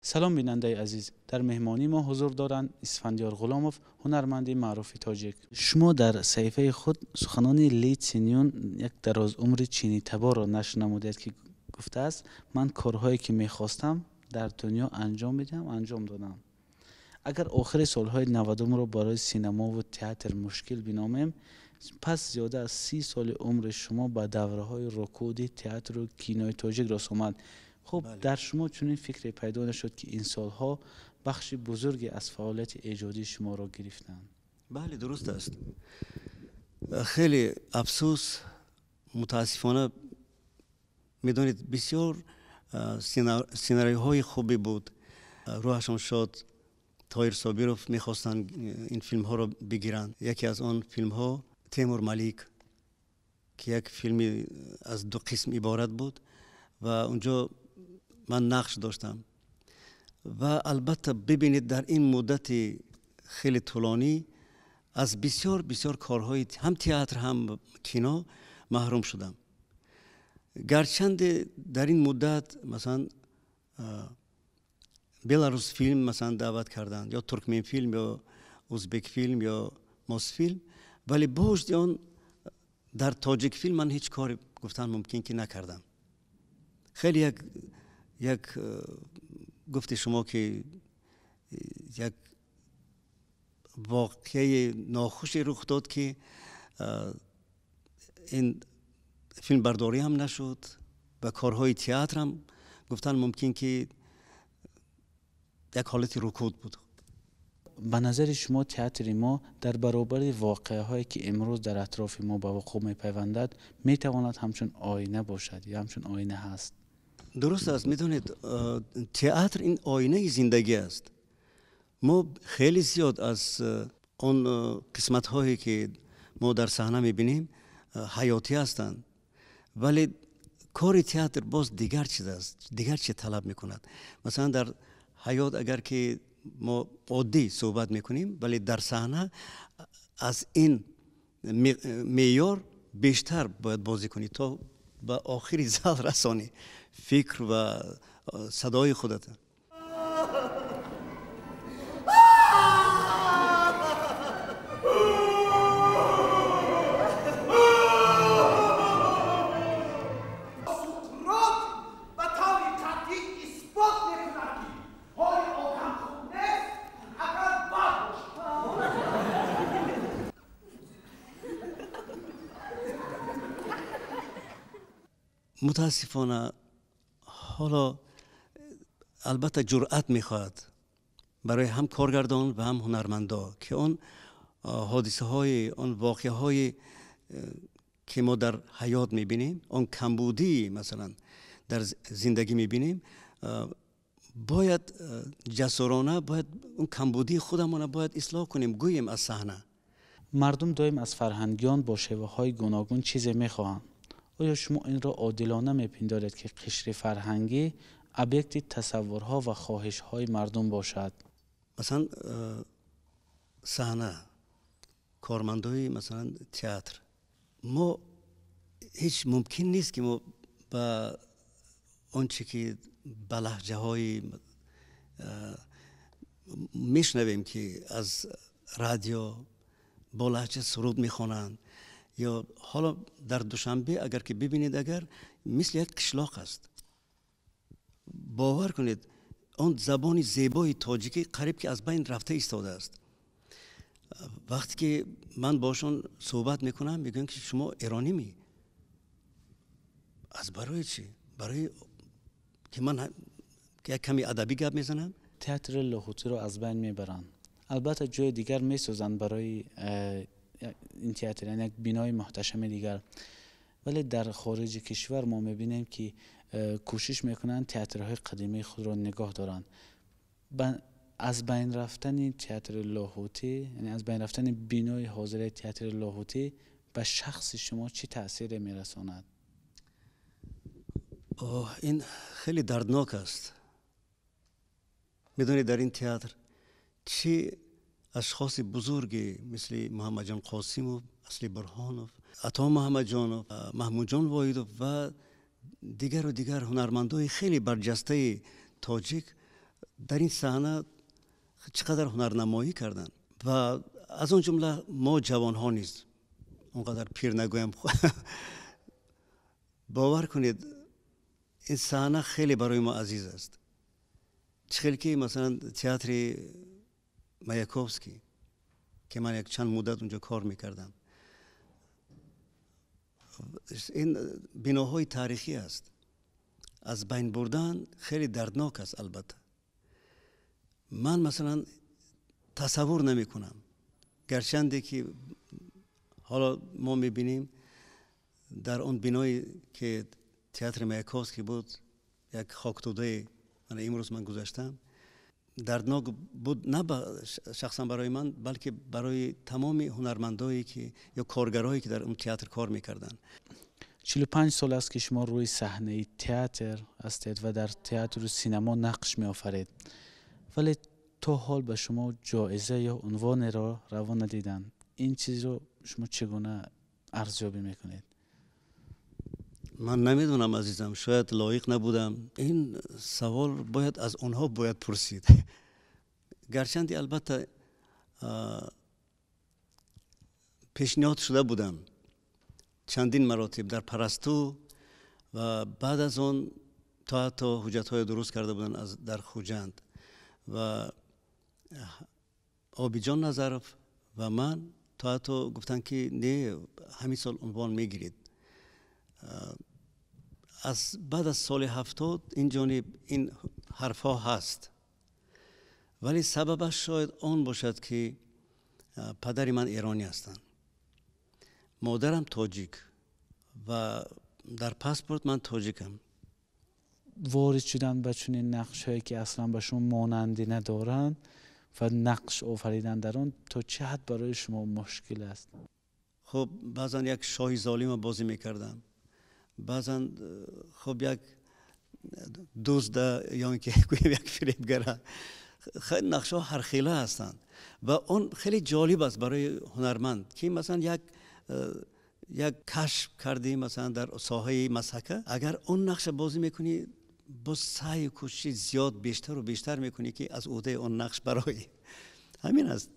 Салом, бинандаи азиз. Дар меҳмонии мо ҳузур доранд Исфандиёр Ғуломов, ҳунарманди маъруфи тоҷик. Шумо дар саҳифаи худ суханони Ли Цинюн, як дарозумри чинитаборро нашр намудед, ки гуфтааст: «Ман корҳое ки мехостам дар дунё анҷом бидиҳам, анҷом додам». Агар охири солҳои 90-умро барои синамову театр мушкил биномем, пас зиёда аз 30 соли умри шумо ба давраҳои рукуди театру кинои тоҷик рост омад. Хуб, дар шумо чунин фикре пайдо нашуд, ки ин солҳо бахши бузурге аз фаъолияти эҷодии шуморо гирифтанд? Бале, дуруст аст. Хеле афсӯс, мутаассифона, медонед, бисёр сценариҳои хубе буд. Рӯҳашон шод, Тоҳир Собиров мехостанд ин филмҳоро бигиранд. Яке аз он филмҳо «Темур Малик», ки як филми аз ду қисм иборат буд ва унҷо ман нақш доштам. Ва албатта, бибинед, дар ин муддати хеле тӯлонӣ аз бисёр бисёр корҳои ҳам театр, ҳам кино маҳрум шудам. Гарчанде дар ин муддат, масалан, Беларус филм, масалан, даъват карданд, ё Туркменфилм, ё Узбекфилм, ё Мосфилм, вале бо вуҷуди он дар Тоҷикфилм ман ҳеҷ коре, гуфтан мумкин, ки накардам. Хеле як гуфти шумо, ки як воқеаи нохуше рух дод, ки ин филмбардорӣ ҳам нашуд ва корҳои театр ҳам, гуфтан мумкин, ки як ҳолати рукуд буд. Ба назари шумо, театри мо дар баробари воқеаҳое, ки имрӯз дар атрофи мо ба вуқӯъ мепайвандад, метавонад ҳамчун оина бошад ё ҳамчун оина ҳаст? Дуруст аст. Медонед, театр ин оинаи зиндагӣ аст. Мо хеле зиёд аз он қисматҳое, ки мо дар саҳна мебинем, ҳаётӣ ҳастанд, вале кори театр боз дигар чиз аст, дигар чиз талаб мекунад. Масалан, дар ҳаёт агар ки мо оддӣ суҳбат мекунем, вале дар саҳна аз ин меъёр бештар бояд бозӣ кунӣ, то ба охири зал расонӣ фикр ва садои худата. Суқрот ба таври қатъӣ исбот мекунад, ки ҳоли одам хуб нест, агар бад бошад. Мутаассифона, ҳоло албатта ҷуръат мехоҳад барои ҳам коргардон ва ҳам ҳунармандо, ки он ҳодисаҳои, он воқеаҳои, ки мо дар ҳаёт мебинем, он камбудии, масалан, дар зиндагӣ мебинем, бояд ҷасурона бояд он камбудии худамонро бояд ислоҳ кунем, гӯем аз саҳна. Мардум доим аз фарҳангиён бо шеваҳои гуногун чизе мехоҳанд. Оё шумо инро одилона мепиндоред, ки қишри фарҳангӣ объекти тасаввурҳо ва хоҳишҳои мардум бошад? Масалан, саҳна, кормандои, масалан, театр, мо ҳеҷ мумкин нест, ки мо ба он чӣ ки ба лаҳҷаҳои мешунавем, ки аз радио бо лаҳҷа суруд мехонанд, ё ҳоло дар Душанбе агар ки бибинед, агар мисли як қишлоқ аст, бовар кунед, он забони зебои тоҷикӣ қариб ки аз байн рафта истодааст. Вақте ки ман бошон суҳбат мекунам, мегӯям, ки шумо эронӣ ми? Аз барои чӣ? Барои ки ман як ками адабӣ гап мезанам. Театри Лоҳутиро аз байн мебаранд. Албатта, ҷои дигар месозанд барои ин театр, яъне як бинои муҳташами дигар, вале дар хориҷи кишвар мо мебинем, ки кӯшиш мекунанд театрҳои қадимии худро нигоҳ доранд. Аз байн рафтани театри Лоҳутӣ, яъне аз байн рафтани бинои ҳозираи театри Лоҳутӣ, ба шахси шумо чӣ таъсире мерасонад? Ин хеле дарднок аст. Медонед, дар ин театр чӣ ашхоси бузурге мисли Муҳаммадҷон Қосимов, Асли Бурҳонов, Ато Муҳаммадҷонов, Маҳмудҷон Воҳидов ва дигару дигар ҳунармандои хеле барҷастаи тоҷик Дар ин саҳна чӣ қадар ҳунарнамоӣ карданд ва аз он ҷумла мо ҷавонҳо низ, он қадар пир нагӯям, бовар кунед, ин саҳна хеле барои мо азиз аст. Чӣ хел ки масалан театри Маяковский, ки ман як чанд муддат унҷо кор мекардам, ин биноҳои таърихӣ аст, аз байн бурдан хеле дарднок аст. Албатта, ман масалан тасаввур намекунам, гарчанде ки ҳоло мо мебинем дар он биное ки театри Маяковский буд, як хоктӯдае, мана имрӯз ман гузаштам, дарднок буд на шахсан барои ман, балки барои тамоми ҳунармандое ки ё коргарое ки дар он театр кор мекарданд. 45 сол аст, ки шумо рӯи саҳнаи театр ҳастед ва дар театру синемо нақш меофаред, вале то ҳол ба шумо ҷоиза ё унвонеро раво надиданд. Ин чизро шумо чӣ гуна арзёбӣ мекунед? Ман намедонам, азизам, шояд лоиқ набудам. Ин савол бояд аз онҳо бояд пурсид. Гарчанде албатта пешниҳод шуда будам чандин маротиб дар Парасту ва баъд аз он то ҳатто ҳуҷҷатҳое дуруст карда буданд дар Хуҷанд ва Обиҷон Назаров ва ман то ҳатто гуфтанд, ки не, ҳамин сол унвон мегиред. Аз баъд аз соли 70 ин ҷониб ин ҳарфҳо ҳаст, вале сабабаш шояд он бошад, ки падари ман эронӣ ҳастанд, модарам тоҷик ва дар паспорт ман тоҷикам. Ворид шудан ба чунин нақшҳое, ки аслан ба шумо монандӣ надоранд, ва нақш офаридан дар он то чӣ ҳад барои шумо мушкил аст? Хуб, баъзан як шоҳи золима бозӣ мекардам, баъзан хуб як дузда ё ин ки гӯем як фиребгара. Нақшҳо ҳархела ҳастанд ва он хеле ҷолиб аст барои ҳунарманд, ки масалан як кашф кардӣ, масалан дар соҳаи масҳака, агар он нақша бозӣ мекунӣ, боз саъю кӯшиши зиёд бештару бештар мекунӣ, ки аз ӯҳдаи он нақш бароӣ. Ҳамин аст.